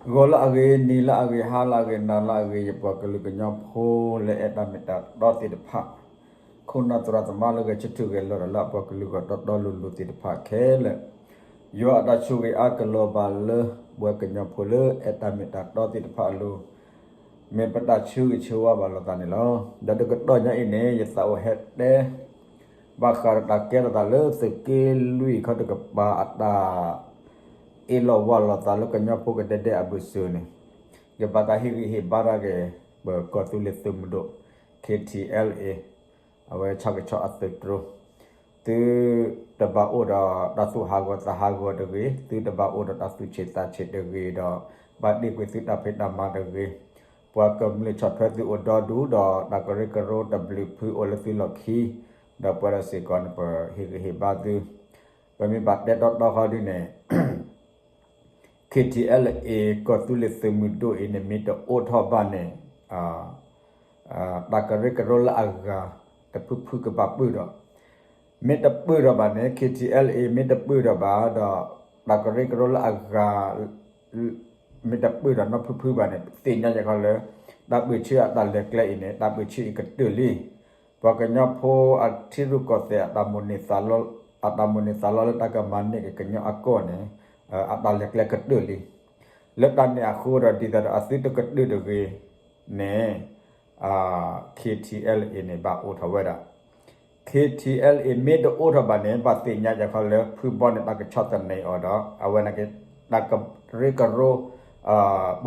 ဂီၤလၢအဂ့ၤ, နံၤလၢအဂ့ၤ, ဟါလၢအဂ့ၤ, နၤလၢအဂ့ၤ, ယပှၤကလုာ်ကညီဖိလၢအဲၣ်တၢ်မ့ၢ်တၢ်တီသ့ၣ်တဖၣ်, ခိၣ်နၢ်သရၣ်သမါလၢဂဲၤဆၢထၢၣ်ဂဲၤလီၤတၢ်လၢအပှၤကလုာ်ဂီၢ်တီတီလိၤလိၤသ့ၣ်တဖၣ်ခဲလၢာ်, ယွၤအတၢ်ဆိၣ်ဂ့ၤအါကလီၤဘၣ်လၢ ပှၤကညီဖိလၢအဲၣ်တၢ်မ့ၢ်တၢ်တီသ့ၣ်တဖၣ်အလိၤ, မ့ၢ်ပတၢ်ဆၢဂ့ၤဆၢဝါဘၣ်လိာ်သးန့ၣ်လီၤ. ဒီးတကတီၢ်ညါအံၤန့ၣ် ယသးအိၣ်ဟဲတဲ ဘၣ်ဃးဒီးတၢ်ကဲထီၣ်သးလၢသုးက့လွံၢ်ခီတကပၤအတၢ် အ့ၣ်လိာ်ဝါလိာ်သးလၢကညီဖိကဒဲဒဲအဘၢၣ်စၢၤန့ၣ်, ယဘၣ်တၢ်ဟ့ၣ်ဂံၢ်ဟ့ၣ်ဘါတၢ်က့ၤ ပကီၢ်သူလ့ၤသုးမုၢ်ဒိၣ် K T L A အဝဲဆၣ်ကဆီအသုးတြိၤ, သုတဘၣ်အိၣ်ဒီးတၢ်သူၣ်ဟးဂီၤသးဟးဂီၤတဂ့ၤ, သုတဘၣ်အိၣ်ဒီးတၢ်သူၣ်ဆံးသးဆံးတဂ့ၤဒီး ဘၣ်တ့ၢ်ကွံာ်သုတၢ်ဖံးတၢ်မၤတဂ့ၤ, ပှၤကမျၢၢ်ဆီၣ်ထွဲသုအိၣ်ဒီဒူၣ်ဒီးတၢ်ကရၢကရိတဘျုးဖုအိၣ်လၢသုလီၢ်ခံ, ဒီးပှၤဒီးစ့ၢ်ကီးန့ၣ် ပဟ့ၣ်ဂံၢ်ဟ့ၣ်ဘါသု, ပမ့ၢ်ဘၣ်တဲတီတီခီဒုန့ၣ် K T L A ကီၢ်သူလ့ၤသုးမုၢ်ဒိၣ်အံၤန့ၣ် မ့ၢ်တအိၣ်ထီၣ်ဘၣ်န့ၣ် တၢ်ကရၢကရိလၢအဂၤ တဖုဖုကဘၣ်ပၢၢ်ဒီး, မ့ၢ်တပၢၢ်ထီၣ်ဘၣ်န့ၣ် K T L A မ့ၢ်တပၢၢ်ထီၣ်ဘၣ်ဒီး တၢ်ကရၢကရိလၢအဂၤ မ့ၢ်တပၢၢ်ဒီးနီၢ်ဖုဖုဘၣ်န့ၣ် သ့ၣ်ညါယခီလၢ တၢ်ပၢၢ်ဆၢအတၢ်လဲၤကျဲအံၤန့ၣ် တၢ်ပၢၢ်ဆၢအံၤကတၢၢ်လံ. ပှၤကညီဖိအထံရူၢ်ကီၢ်သဲး အတၢ်မိၣ်န့ၢ်သးလီလၢတၢ်ကမၤန့ၢ်က့ၤကညီအကီၢ်န့ၣ် အတၢ်လဲၤကျဲကတၢၢ်လံ. လၢတၢ်န့ၣ်အဃိဒီး ဒ်သိးဒီးအသုတကတၢၢ်တဂ့ၤန့ၣ် K T L A န့ၣ် ဘၣ်အိၣ်ထီၣ်ဝဲဒၣ် K T L A မ့ၢ်တအိၣ်ထီၣ်ဘၣ်န့ၣ် ဘၣ်သ့ၣ်ညါယခီလၢ ဖုဘီန့ၣ် တၢ်ကဆီၣ်သနံးအီၤဒီး အဝဲန့ၣ်က့ တၢ်ကရၢကရိ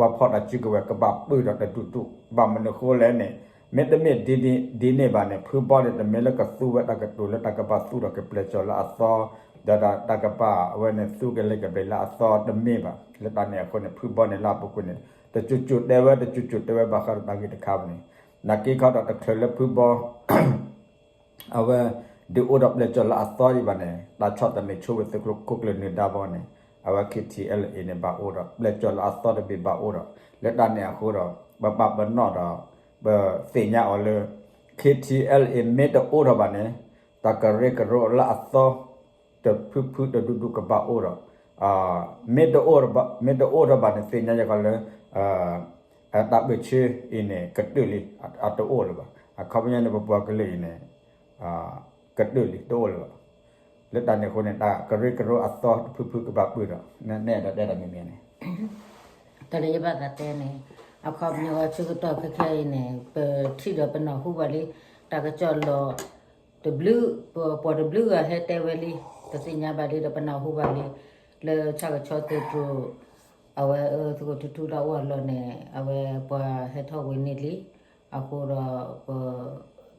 ပှၤဖီၣ်တၢ်စုကဝဲၤ ကဘၣ်ပၢၢ်ဒီးတဒူၣ်ဒူၣ် ဘၣ်မနုၤအဃိလဲၣ်န့ၣ် မ့တမ့ၢ်ဒ်န့ၣ်ဘၣ်န့ၣ် ဖုဘီန့ၣ် တမ့ၢ်လၢကသူဝဲတၢ်ကတိၤလၢတၢ်ကဘၣ်သူၣ်ထီၣ်က့ၤပျဲၢ်စီၣ်လၢအသီ ဒီးတၢ်ကဘၣ်အဝဲန့ၣ်သူက့ၤလ့ၤကဘျံးလၢအသီတမ့ၢ်ဘၣ်. လၢတၢ်န့ၣ်အဃိန့ၣ် ဖုဘီန့ၣ်လၢအပူၤကွံာ်န့ၣ် တစိၤစိၤတဲဝဲ တစိၤစိၤတဲဝဲဘၣ်ဃးဒီးတၢ်ဂ့ၢ်တခါန့ၣ် နာ်က့ခီဒီးတချုးလၢဖုဘီ အဝဲ ဒုးအိၣ်ဒီးပျဲၢ်စီၣ်လၢအသီဒံးဘၣ်န့ၣ် တၢ်ဆီၣ်သနံးဆိဝဲသုးခိၣ်ကျၢၢ်နၢၤဒါဘီန့ၣ် အဝဲ K T L A န့ၣ် ဘၣ်အိၣ်ဒီး ပျဲၢ်စီၣ်လၢအသီတဘ့ၣ်ဘၣ်အိၣ်ဒီး လၢတၢ်န့ၣ်အဃိဒီး ပပာ်ပနီၣ်ဒီး ပသ့ၣ်ညါအီၤလၢ K T L A မ့ၢ်တအိၣ်ထီၣ်ဘၣ်န့ၣ် တၢ်ကရၢကရိလၢအသီ တဖုဖုတဒူၣ်ဒူၣ်ကဘၣ်အိၣ်ဒီး မ့ၢ်တအိၣ်ထီၣ်ဘၣ်န့ၣ် သ့ၣ်ညါယခီလၢ တၢ်ပၢၢ်ဆၢအံၤန့ၣ် ကတၢၢ်လံ အတအိၣ်လၢၤဘၣ်. အခီပညီန့ၣ် ပပှၤကလုာ်အံၤန့ၣ် ကတၢၢ်လံ တအိၣ်လၢၤဘၣ်. လၢတၢ်န့ၣ်အဃိန့ၣ် တၢ်ကရၢကရိအသီတဖုဖုကဘၣ်ပၢၢ်ဒီး နဲဒိးတဲတၢ်မံၤမံၤန့ၣ် တၢ်လၢယဘၣ်သးတဲန့ၣ် အခီပညီဆၢကတီၢ်ခဲခဲအံၤန့ၣ် ပထံၣ်ဒီးပနၢ်ဟူဘၣ်လံ တၢ်ကစီၣ်လီၤ တဘျုး ပှၤတဘျုးဂၤဟဲတဲဝဲလံ ပသ့ၣ်ညါဘၣ်လံဒီးပနၢ်ဟူဘၣ်လံ လၢဆၣ်ကဆီသုးတြိၤ အဝဲအၢသုးခိၣ်ထူထူတၢ်အိၣ်အလီၢ်န့ၣ် အဝဲပှၤဟဲထီၣ်ဝံၤန့ၢ်လံ အဃိဒီးပ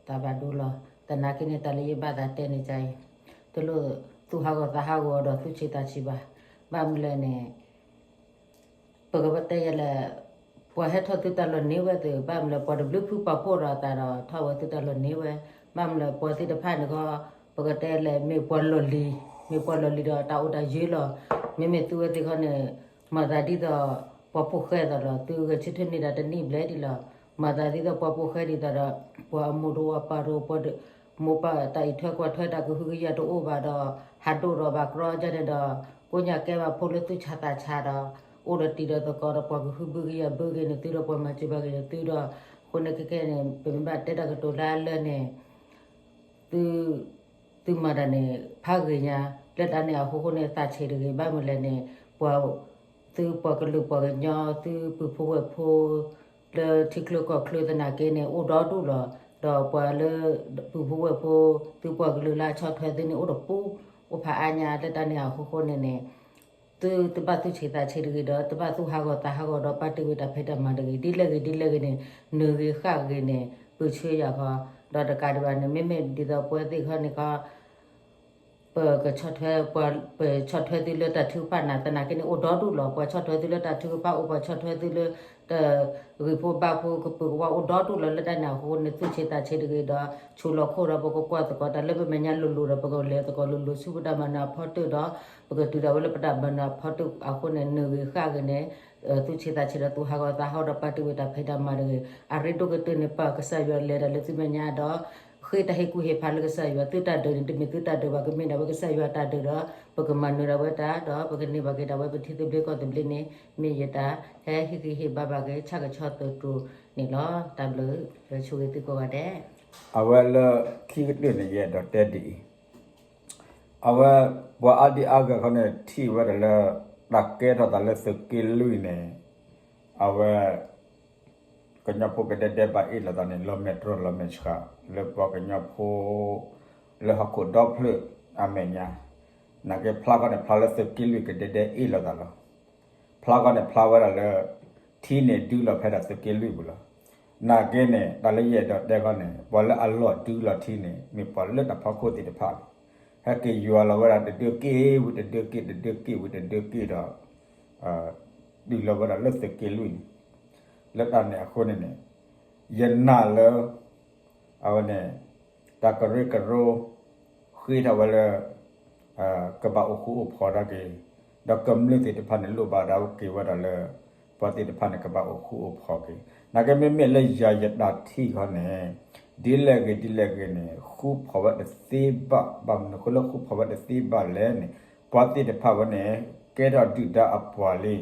တၢ်ဘၣ်ဒိလီၤ သနာ်က့န့ၣ် တၢ်လၢယဘၣ်သးတဲန့ၣ်ကအံၤ တလိၣ်သူၣ်ဟးဂီၤသးဟးဂီၤဒီးသူၣ်ဆံးသးဆံးဘၣ် ဘၣ်မနုၤလဲၣ်န့ၣ် ပကဘၣ်တဲယဲလဲၣ် ပှၤဟဲထီၣ်သုးတၢ်လီၢ်န့ၢ်ဝဲသ့ၣ် ဘၣ်မနုၤလဲၣ် ပှၤတဘျုးဖုပာ်ဖှိၣ်ဒီးအသးဒီးထီၣ်ဝဲသုးတၢ်လီၢ်န့ၢ်ဝဲ ဘၣ်မနုၤလဲၣ် ပှၤသ့ၣ်တဖၣ်န့ၣ်ခီ ပကတဲလဲၣ် မ့ၢ်ပှၤလီၢ်လံၤ မ့ၢ်ပှၤလီၢ်လံၤဒီးတၢ်အိၣ်တၢ်ယၢလီၤ မ့မ့ၢ်သုဝဲသ့ၣ်ခီန့ၣ် မၤသးဒ်သိး ပှၤဖိၣ်ဃဲသိးဒီး သုဂဲၤဆၢထၢၣ်န့ၢ်ဒၣ်တနံၣ်ဘျဲၣ်ဒံးလီၤ မၤသးဒ်သိးပှၤဖိၣ်ဃဲဒ်သိးဒီး ပှၤအမိၢ်တအိၣ်အပၢ်တအိၣ် ပှၤ မိၢ်ပၢ်တၢ်အံးထွဲကွၢ်ထွဲတၢ်ကဟုကယာ်တအိၣ်ဘၣ်ဒီး ဟးဒိၣ်ဒီးဘၣ်ကြီဒ်န့ၣ်ဒီး ကိးညါကဲဘၣ်ဖိလၢသူၣ်ဆါသးဆါဒီး အိၣ်ဒီးတံၤဒီးသကိးဒီးပှၤကဟုဘုကယာ်ဘုက့ၤန့ၣ်သုဒီးပှၤမၤစၢၤဘၣ်က့ၤန့ၣ်သုဒီး အဃိန့ၣ်ခဲခဲန့ၣ် ပမ့ၢ်ဘၣ်တဲတၢ်ကတိၤလၢအလၢန့ၣ် သု သုမၤတၢ်န့ၣ် ဖးဂ့ၤညါ လၢတၢ်န့ၣ်အဃိဃိန့ၣ် သးဆံးတဂ့ၤ ဘၣ်မနုၤလဲၣ်န့ၣ် ပှၤ သုပှၤကလုာ်ပှၤကညီ သုပုၢ်ဖိဝဲၢ်ဖိ လၢထံချၢကီၢ်ချၢသနာ်က့န့ၣ် အိၣ်ဒီဒူၣ်လီၤ. ဒီးပှၤလၢ ပုၢ်ဖိဝဲၢ်ဖိ သုပှၤကလုာ်လၢအဆီၣ်ထွဲသုန့ၣ် အိၣ်တပူၤ အိၣ်ဖးအါညါ လၢတၢ်န့ၣ်အဃိဃိန့ၣ်န့ၣ် သုတဘၣ်သူၣ်ဆံးသးဆံးတဂ့ၤဒီး တဘၣ်သူၣ်ဟးဂီၤသးဟးဂီၤဒီး ပာ်တ့ၢ်ဝံၤတၢ်ဖံးတၢ်မၤတဂ့ၤ ဒ်လဲၣ်ဂ့ၤဒ်လဲၣ်ဂ့ၤန့ၣ် နၢၤဂ့ၤဃၣ်ဂ့ၤန့ၣ် ပၢၢ်ဆၢယၤဃီ ဒီးတကးဒံးဘၣ်န့ၣ် မ့မ့ၢ်ဒ်သိးပဝဲသ့ၣ်ခီန့ၣ်ခီ ပကဆီၣ်ထွဲ ပှၤ ပဆီၣ်ထွဲသုလၢတၢ်ထုကဖၣ်နၤ သနာ်က့န့ၣ် အိၣ်ဒီဒူၣ်လီၤ. ပှၤဆီၣ်ထွဲသုလၢတၢ်ထုကဖၣ်အိၣ် ပှၤဆီၣ်ထွဲသုလၢ တၢ်ဂံၢ်ဖိဘါဖိကပုာ်ကဝီၤအိၣ်ဒီဒူၣ်လီၤ. လၢတၢ်န့ၣ်အဃိန့ၣ် သူၣ်ဆံးသးဆံးတဂ့ၤဒီး ဆူးလီၤခိၣ်ဒီး ပကကွၢ်သကိးတၢ်လၢပမဲာ်ညါလိၤလိၤဒီး ပကလဲၤသကိးလိၤလိၤ ဆူပတၢ်မၤနၢၤအဖီတၢၣ်ဒီး ပကတုၤဒၣ်ဝဲလၢပတၢ်မၤနၢၤအဖီတၢၣ်အဃိန့ၣ် နၢၤဂ့ၤဃၣ်ဂ့ၤန့ၣ် သူၣ်ဆံးသးဆံးဒီး သူၣ်ဟးဂီၤသးဟးဂီၤဒီး ပာ်တ့ၢ်ဝံၤတၢ်ဖံးတၢ်မၤတဂ့ၤ. အရ့ဒိၣ်ကတၢၢ်န့ၣ် ပကစၢ်ယွၤလဲၤတၢ်လၢသုမဲာ်ညါဒီး သုတၢ်ဟ့ၣ်ကူၣ်ဟ့ၣ်ဖးလၢကစၢ်ယွၤ သုတၢ်ဒုးန့ၣ် တမ့ၢ်သုတၢ်ဒုးဘၣ် ကမ့ၢ်ဒၣ်ဝဲကစၢ်ယွၤတၢ်ဒုးဒီး ပကမၤနၢၤဒၣ်ဝဲတၢ်ဒီး ပကန့ၢ်ဘၣ်က့ၤဒၣ်ဝဲပထံသဘျ့ကီၢ်သဘျ့န့ၣ် မ့ၢ်ယတၢ်ဟဲဟ့ၣ်ဂံၢ်ဟ့ၣ်ဘါဘၣ်က့ၤ ဆၣ်ကဆီသုးတြိၤန့ၣ်လီၤ. တၢ်ဘျုး ဆိၣ်ဂ့ၤသုကိးဂၤဒဲး. အဝဲလၢခံကတၢၢ်န့ၣ် ယအဲၣ်ဒိးတဲဒ်အံၤ, အဝဲ ပှၤအါဒံအါဂၤခီန့ၣ် ထံၣ်ဝဲဒၣ်လၢ တၢ်ကဲထီၣ်သးလၢသုးက့လွံၢ်န့ၣ် အဝဲ ကညီဖိကဒဲဒဲးဘၣ်အ့ၣ်လိာ်သးန့ၣ် လီၤမဲာ်တြီလီၤမဲာ်ဆှး လၢပှၤကညီဖိ လၢဟီၣ်ခိၣ်ဒီဖျၢၣ်အမဲာ်ညါ, နာ်က့ဖျါခီန့ၣ် ဖျါလၢသုးက့လွံၢ်ကဒဲဒဲးအ့ၣ်လိာ်သးလီၤ. ဖျါခီန့ၣ် ဖျါဝဲဒၣ်လၢ ထံန့ၣ်ဒုးလီၤဖဲဒၣ်သုးက့လွံၢ်ပူၤလီၤ. နာ်က့န့ၣ် တၢ်လၢယအဲၣ်ဒိးတဲခီန့ၣ် ပှၤလၢအလီၢ်ဒုးလီၤထံန့ၣ် မ့ၢ်ပှၤလၢတၢ်ဖီခိၣ်သ့ၣ်တဖၣ်န့ၣ် ဟဲက့ၤယွၤလီၤဝဲဒၣ်တဒၢက့ၢ်ဝံၤတဒၢက့ၢ် ဝံၤတဒၢက့ၢ် ဝံၤတဒၢက့ၢ်ဒီး တုၤလီၤဝဲဒၣ်လၢသုးက့လွံၢ်န့ၣ်, လၢတၢ်န့ၣ်အဃိန့ၣ်န့ၣ် ယနာ်လၢ အဝဲန့ၣ် တၢ်ကရၢကရိ ဃ့ထီၣ်ဝဲလၢ ကဘၣ်အိၣ်ဃူအိၣ်ဖိးဒၣ်က့ၤ, ဒီးကမျၢၢ်သ့ၣ်တဖၣ်န့ၣ် လိၣ်ဘၣ်ဒၣ်က့ၤဝဲဒၣ်လၢ ပှၤသ့ၣ်တဖၣ်န့ၣ် ကဘၣ်အိၣ်ဃူအိၣ်ဖိးက့ၤ, နာ်က့မ့မ့ၢ်လၢယၤယတၢ်ထံၣ်ခီန့ၣ် ဒ်လဲၣ်ဂ့ၤဒ်လဲၣ်ဂ့ၤန့ၣ် ဃူဖိးဝဲတသ့ဘၣ်. ဘၣ်မနုၤဃိလၢဃူဖိးဝဲတသ့ဘၣ်လဲၣ်န့ၣ် ပှၤသ့ၣ်တဖၣ်ဝဲန့ၣ် ကဲထီၣ်ဒုၣ်ဒါအပှၤလံ.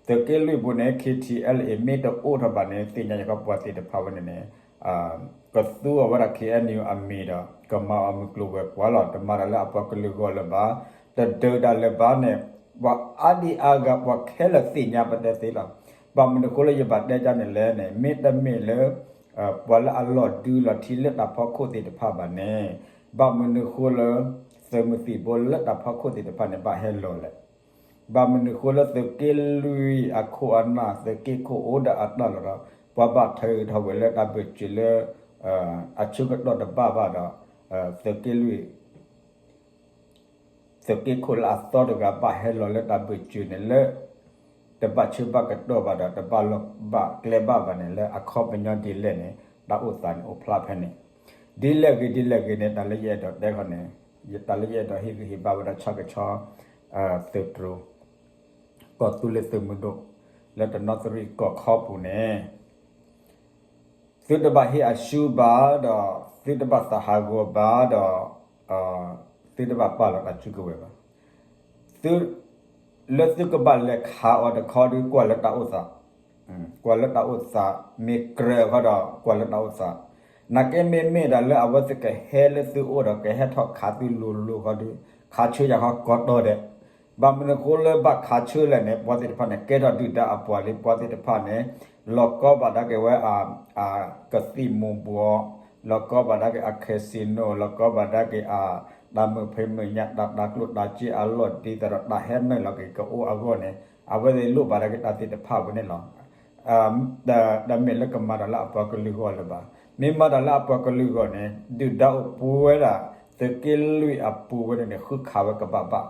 သုးက့လွံၢ်ပူၤန့ၣ် ခ့ထံအဲလ်အ့ မ့ၢ်တအိၣ်ထီၣ်ဘၣ်န့ၣ် သ့ၣ်ညါယကီးပှၤသ့ၣ်တဖၣ်ဝဲန့ၣ်န့ၣ် ကသူအီၤဝဲဒၣ် ခ့အဲၣ်ယူၣ်အမံၤဒီး ကမၤအီၤမုၢ်ကျိၤဝဲၤကွာ်လီၤ. တမၤတၢ်လၢအပှၤကလုာ်ဂီၢ်လၢၤဘၣ်, တဒုးတၢ်လၢၤဘၣ်န့ၣ် ပှၤအါဒံအါဂၤ ပှၤခဲလၢာ်သ့ၣ်ညါပတဲသ့လီၤ. ဘၣ်မနုၤဃိလၢယဘၣ်တဲဒ်န့ၣ်လဲၣ်န့ၣ် မ့တမ့ၢ်လၢ ပှၤလၢအလီၢ်ဒုးလီၤထံလၢတၢ်ဖီခိၣ်သ့ၣ်တဖၣ်ဘၣ်န့ၣ် ဘၣ်မနုၤဃိလၢ သုးမုၢ်သံၣ်ဘိလၢတၢ်ဖီခိၣ်သ့ၣ်တဖၣ်န့ၣ် ဘၣ်ဟဲလီၤလဲၣ်. ဘၣ်မနုၤဃိလၢသုးက့လွံၢ်အခိၣ်အနၢ် သုးက့ခိၣ်အိၣ်ဒီးအတၢ်လီၢ်ဒီး ပှၤဘၣ်ထုးထီၣ်ဝဲလၢတၢ်ဘၢၣ်စၢၤလၢ အဆၢကတီၢ်တဘၣ်ဘၣ်ဒီး သုးက့လွံၢ် သုးက့ခိၣ်လၢအသီတဂၤ ဘၣ်ဟဲလီၤလၢတၢ်ဘၢၣ်စၢၤန့ၣ်လၢ တဘၣ်ဆၢဘၣ်ကတီၢ်ဘၣ်ဒီး တဘၣ်လီၢ်ဘၣ်ကျဲဘၣ်ဘၣ်န့ၣ် လၢအခီပညီဒ်လဲၣ်န့ၣ် တၢ်အိၣ်သးန့ၣ်အိၣ်ဖျါဖဲန့ၣ်. ဒ်လဲၣ်ဂ့ၤဒ်လဲၣ်ဂ့ၤန့ၣ် တၢ်လၢယအဲၣ်ဒိးတဲခီန့ၣ် တၢ်လၢယအဲၣ်ဒိးဟ့ၣ်ဂံၢ်ဟ့ၣ်ဘါဝဲဒၣ်ဆၣ်ကဆီ သုးတြိၤ ကီၢ်သူလ့ၤသုးမုၢ်ဒိၣ် လၢတနီသရံၣ်ကီၢ်ခီပူၤန့ၣ် သုတဘၣ်ဟ့ၣ်အရှုံးဘၣ်ဒီး သုတဘၣ်သးဟးဂီၤဘၣ်ဒီး သုတဘၣ်ပာ်လီၤတၢ်စုကဝဲၤဘၣ်. သု လၢသုကဘၣ်လဲၤခးအီၤတခီဒီး ကွၢ်လၢတၢ်အိၣ်သး, ကွၢ်လၢတၢ်အိၣ်သး မ့ၢ်ကြၢးအခီဒီး ကွၢ်လၢတၢ်အိၣ်သး, နာ်က့မ့မ့ၢ်ဒၣ်လၢအဝဲသ့ၣ်ကဟဲလၢသုအိၣ်ဒီး ကဟဲထီၣ်ခးသုလိၤလိၤခီဒီး ခးဆၢယၤခီကီတီၤဒဲး ဘၣ်မနုၤဃိလၢဘၣ်ခးဆၢလဲၣ်န့ၣ် ပှၤသ့ၣ်တဖၣ်န့ၣ် ကဲထီၣ်ဒုၣ်ဒါအပှၤလံ ပှၤသ့ၣ်တဖၣ်န့ၣ် လီၤကီဘၣ်ဒၣ်က့ၤဝဲ အ casino ဘီ လီၤကီဘၣ်ဒၣ်က့ၤအ casino လီၤကီဘၣ်ဒၣ်က့ၤအ တၢ်မုာ်ဖံးမုာ်ညၣ် တၢ်တၤကျိၣ်တၤစ့အလီၢ်ဒ်သိးဒီး တၢ်ဟဲနုာ်လီၤက့ၤကအိၣ်အဂီၢ်န့ၣ် အဝဲသ့ၣ်လိၣ်ဘၣ်ဒၣ်က့ၤတၢ်သ့ၣ်တဖၣ်ဝဲန့ၣ်လီၤ. တမ့ၢ်လၢကမၤတၢ်လၢအပှၤကလုာ်ဂီၢ်လၢၤဘၣ်. မ့ၢ်မၤတၢ်လၢအပှၤကလုာ်ဂီၢ်န့ၣ် ဒုၣ်ဒါအိၣ်ပူၤဝဲဒၣ် သုးက့လွံၢ်အပူၤဝဲန့ၣ်န့ၣ် ဃုခးဝဲကဘၣ်ဘၣ်.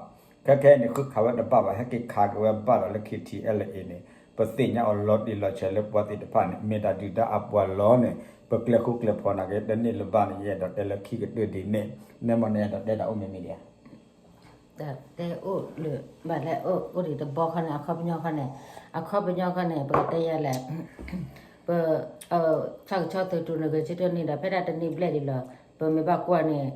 ခဲခဲအံၤန့ၣ် ဃုခးဝဲတဘၣ်ဘၣ် ဟဲက့ၤခးက့ၤဝဲဘၣ်ဒီးလၢ ခ့ထံအဲလ်အ့န့ၣ် ပသ့ၣ်ညါအီၤလီၤတံၢ်လီၤဆဲးလၢပှၤသ့ၣ်တဖၣ်န့ၣ် မ့ၢ်ဒၣ်ဒုၣ်ဒါအပှၤလီၤန့ၣ် ပကျဲဃူကျဲဖိးနာ်က့ တန့ၢ်လၢၤဘၣ်န့ၣ် ယအဲၣ်ဒိးတဲလၢခံကတၢၢ်ဒ်န့ၣ် နမ့ၢ်နအဲၣ်ဒိးတဲတၢ်အိၣ်မ့ၢ်မ့ၢ်ဒံးဧါ. တၢ်တဲအိၣ်လၢၤဘၣ်လၢ အိၣ်ဒံးတဘီခီန့ၣ် အခီပညီခီန့ၣ် အခီပညီခီန့ၣ် ပကတဲယၤလဲၣ် ပ ဆၣ်ကဆီသုးတြိၤန့ၣ် ဂဲၤဆၢထၢၣ်န့ၢ်ဒၣ်ဖဲဒၣ်တနံၣ်ဘျဲၣ်ဒံးလီၤ. ပမ့ၢ်ဘၣ်ကွၢ်န့ၣ်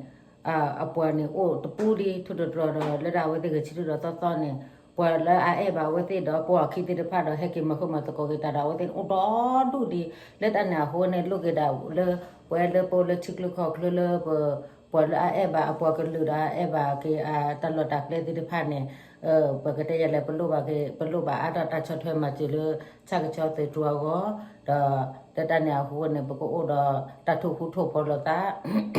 အပှၤန့ၣ်အိၣ်တပူၤဒံး ထူးတတြီၤဒီး လၢဒၣ်အဝဲသ့ၣ်ဂဲၤဆၢထၢၣ်ဒီးသီသီန့ၣ် ပှၤလၢအအဲၣ်ဘၣ်အဝဲသ့ၣ်ဒီး ပှၤအခံသ့ၣ်တဖၣ်ဒီး ဟဲက့ၤမၤဃုမၤသကိးက့ၤတၢ်ဒီး အဝဲသ့ၣ်န့ၣ်အိၣ်ဒီဒူၣ်ဒံး လၢတၢ်န့ၣ်အဃိန့ၣ် လိၣ်က့ၤဒၣ်လၢ ပဝဲလၢပအိၣ်လၢထံချၢကီၢ်ချၢလၢပ ပှၤလၢအအဲၣ်ဘၣ်အပှၤကလုာ်ဒီးအအဲၣ်ဘၣ်က့ၤအတၢ်လီၢ်တၢ်ကျဲသ့ၣ်တဖၣ်န့ၣ် ပကတဲယၤလဲၣ် ပလိၣ်ဘၣ်က့ၤ ပလိၣ်ဘၣ်အါထီၣ်တၢ်ဆီၣ်ထွဲမၤစၢၤလၢ ဆၣ်ကဆီသုးတြိၤအဂီၢ် ဒီးလၢတၢ်န့ၣ်အဃိန့ၣ် ပကအိၣ်ဒီးတၢ်ထိၣ်ဃူထိၣ်ဖိးလိာ်သး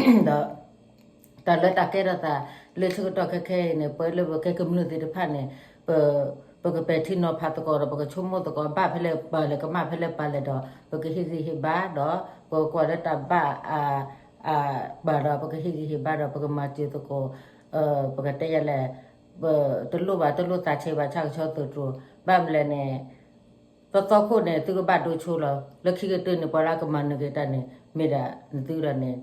ဒီး တၢ်လၢတၢ်ကဲထီၣ်သး လၢဆၢကတီၢ်ခဲခဲအံၤန့ၣ် ပဝဲလၢပကဲကမျၢၢ်သ့ၣ်တဖၣ်န့ၣ် ပ ပကပဲာ်ထံနီၤဖးသကိးဒီး ပကဆိကမိၣ်သကိး ဘၣ်ဖဲလဲၣ်ပာ်လဲၣ် ကမၣ်ဖဲလဲၣ်ပာ်လဲၣ်ဒီး ပကဟ့ၣ်ဂံၢ်ဟ့ၣ်ဘါဒီး ပကကွၢ်လၢတၢ်ဘၣ် အ ဘၣ်ဒီး ပကဟ့ၣ်ဂံၢ်ဟ့ၣ်ဘါဒီး ပကမၤစၢၤသကိး ပကတဲယၤလဲၣ် တလိၣ်ဘၣ် တလိၣ်သးဆံးဘၣ် ဆၣ်ကဆီသုးတြိၤ ဘၣ်မလဲၣ်န့ၣ် သီသီခိၣ်န့ၣ် သုကဘၣ်ဒိဆိလီၤ. လၢခံကတၢၢ်န့ၣ် ပှၤလၢအကမၤနၢၤက့ၤတၢ်န့ၣ် မ့ၢ်ဒၣ်နသုဒီးန့ၣ်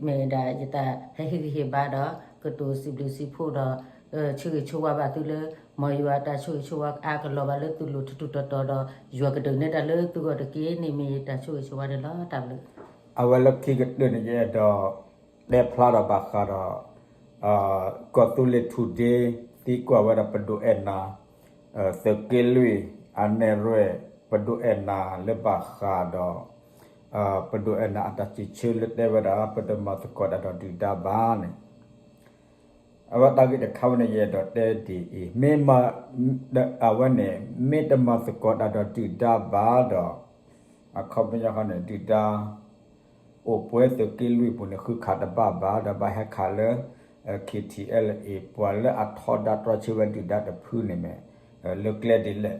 မ့ၢ်ဒၣ်ယတၢ်ဟဲဟ့ၣ်ဂံၢ်ဟ့ၣ်ဘါဒီး ကတိၤစံးဘျုးစံးဖှိၣ်ဒီး ဆၢဂ့ၤဆၢဝါဘၣ်သုလၢ မ်ယွၤတၢ်ဆၢဂ့ၤဆၢဝါအါကလီၤဘၣ်လၢသုလိၤထူးထူးတီၤတီၤဒီး ယွၤကဒုးနဲၣ်တၢ်လၢသုဂီၢ်တက့ၢ်န့ၣ် မ့ၢ်ယတၢ်ဆၢဂ့ၤဆၢဝါန့ၣ်လီၤ. တၢ်ဘျုး အဝဲလၢခံကတၢၢ်န့ၣ် ယအဲၣ်ဒိး တဲဖျါဒီးဘၣ်ဃးဒီး ကီၢ်သူလ့ၤ Today သံကွၢ်ဝဲဒၣ်ပဒိၣ်အဲၣ်နၤ သုးက့လွံၢ် အနဲၣ်ရွဲၣ် ပဒိၣ်အဲၣ်နၤလၢဘၣ်ဃးဒီး ပဒိၣ်အဲၣ်နၤအတၢ်စံးဆၢလၢတဲဝဲဒၣ် ပတမၤသကိးတၢ်ဒီးဒုၣ်ဒါဘၣ်န့ၣ် အဝဲတၢ်ဂ့ၢ်တခါဝဲန့ၣ် ယအဲၣ်ဒိးတဲဒ်အံၤ, မ့ၢ်မၤ အဝဲန့ၣ် မ့ၢ်တမၤသကိးတၢ်ဒီးဒုၣ်ဒါဘၣ်ဒီး အခီပညီဃီန့ၣ် ဒုၣ်ဒါ အိၣ်ပှဲၤသုးက့လွံၢ်ပူၤန့ၣ် ဃုခးတဘၣ်ဘၣ်ဒီး ဘၣ်ဟဲခးလၢ KTLA ပှၤလၢအထီဒါတြီဆၢဝဲဒုၣ်ဒါတဖုန့ၣ်မ့ၢ် လၢကျဲဒ်လဲၣ်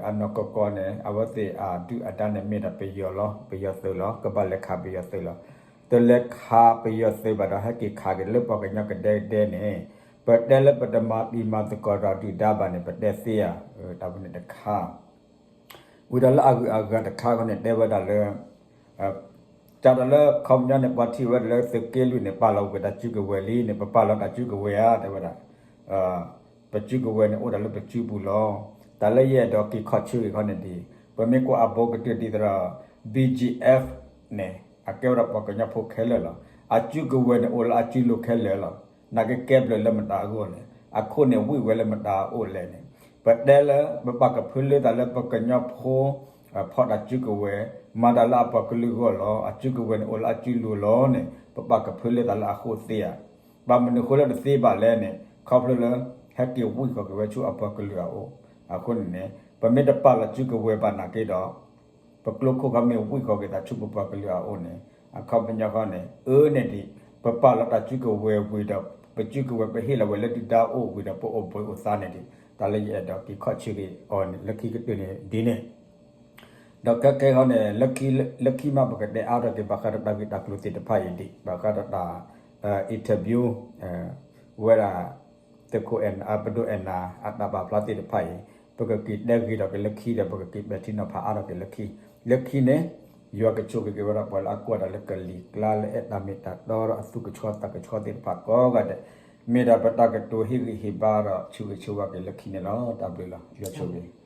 အနီၢ်ကီၢ်ကီၢ်န့ၣ် အဝဲသ့ၣ်အဒုၣ်အဒါန့ၣ်မ့ၢ်ဒၣ်ပယီၤလီၤ, ပယီၤသုးလီၤ, ကဘၣ်လဲၤခးပယီၤသုးလီၤ. တလဲၤခးပယီၤသုးဘၣ်ဒီး ဟဲက့ၤခးက့ၤလၢပှၤကညီကဒဲကဒဲန့ၣ် ပတဲလၢပတမၤတံၤမၤသကိးဒီးဒုၣ်ဒါဘၣ်န့ၣ် ပတဲသ့ဧါ, တၢ်ဝဲန့ၣ်တခါ ဝံၤဒီးလၢအဂုၤအဂၤတခါခီန့ၣ် တဲဝဲဒၣ်လၢ ကဒီးလၢခီပညီန့ၣ် ပှၤထံၣ်ဝဲဒၣ်လၢသုးက့လွံၢ်န့ၣ် ပာ်လီၤဝဲတၢ်စုကဝဲၤလံန့ၣ် ပပာ်လီၤတၢ်စုကဝဲၤဧါ တဲဝဲဒၣ် ပစုကဝဲၤန့ၣ် အိၣ်ဒၣ်လၢပစုပူၤလီၤ. တၢ်လၢယအဲၣ်ဒိးက့ၤခီၣ်ဆၢဂ့ၤခီန့ၣ်ဒ် ပမ့ၢ်ကွၢ်အဘိကတၢၢ်ဒ်သိးဒီး BGF န့ၣ် အကဲဝဲဒၣ်ပှၤကညီဖိခဲလၢာ်လီၤ. အစုကဝဲၤန့ၣ် အိၣ်လၢအစုလိၤခဲလၢာ်လီၤ. နာ်က့ကဲဘျုးလၢမတၤအဂီၢ်လဲၣ်, အခိၣ်န့ၣ်ဝံၣ်ဝဲလၢမတၤအအိၣ်လဲၣ်န့ၣ် ပတဲလၢ ပပာ်ကဖၢလၢတၢ်လၢပကညီဖိ ဖီၣ်တၢ်စုကဝဲၤ မၤတၢ်လၢအပှၤကလုာ်အဂီၢ်လီၤ. အစုကဝဲၤန့ၣ်အိၣ်လၢအစုလိၤလီၤန့ၣ် ပပာ်ကဖၢလၢတၢ်လၢအဃိသ့ဧါ. ဘၣ်မနုၤဃိလၢတသ့ဘၣ်လဲၣ်န့ၣ် ခီဖျိလၢ ဟဲက့ၤဝံၣ်ဃီၤက့ၤဝဲဆူအပှၤကလုာ်အအိၣ်. အဃိန့ၣ်န့ၣ် ပမ့ၢ်တပာ်လီၤစုကဝဲၤဘၣ်နာ်က့ဒီး ပကျိခိၣ်ဃီမ့ၢ်ဝံၣ်ဃီၤက့ၤသးဆူပပှၤကလုာ်အအိၣ်န့ၣ် အခီပညီဃီန့ၣ် အၢန့ၣ်ဒ် ပပာ်လီၤတၢ်စုကဝဲၤဝံၤဒီး ပစုကဝဲၤပဟ့ၣ်လီၤဝဲလၢဒုၣ်ဒါအအိၣ်ဝံၤဒီး ပအိၣ်ဘှံးအိၣ်သါန့ၣ်ဒ် တၢ်လၢယအဲၣ်ဒိးက့ၤခီၣ်ဆၢက့ၤအီၤန့ၣ် လၢခံကတၢၢ်န့ၣ်ဒ်န့ၣ် ဒီးခဲကဲဃီန့ၣ် လၢခံမး ပကတဲအါထီၣ်က့ၤဘၣ်ဃးဒီးတၢ်ဂ့ၢ်တၢ်ကျိၤသ့ၣ်တဖၣ်အံၤဒ် ဘၣ်ဃးဒီးတၢ် interview ဝဲဒၣ် သုးခိၣ်အဲၣ်နၤ ပဒိၣ်အဲၣ်နၤ အတၢ်ပာ်ဖျါသ့ၣ်တဖၣ်အံၤ ပကက့ၤတဲဂ့ၤထီၣ်က့ၤလၢခံဒီး ပကက့ၤပဲာ်ထံနီၤဖးအါထီၣ်က့ၤလၢခံ. လၢခံန့ၣ် ယွၤကဆိၣ်ဂ့ၤက့ၤဝဲဒၣ်ပှၤလၢအကွၢ်တၢ်လၢကလံၤကျါလၢအဲၣ်တၢ်မ့ၢ်တၢ်တီဒီးအသူၣ်ကဆှီသးကဆှီသ့ၣ်တဖၣ်ကိးဂၤဒဲး, မ့ၢ်ဒၣ်ပတၢ်ကတိၤဟ့ၣ်ဂံၢ်ဟ့ၣ်ဘါဒီးဆၢဂ့ၤဆၢဝါက့ၤလၢခံန့ၣ်လီၤ. တၢ်ဘျုးလီၤ. ယွၤဆိၣ်ဂ့ၤ.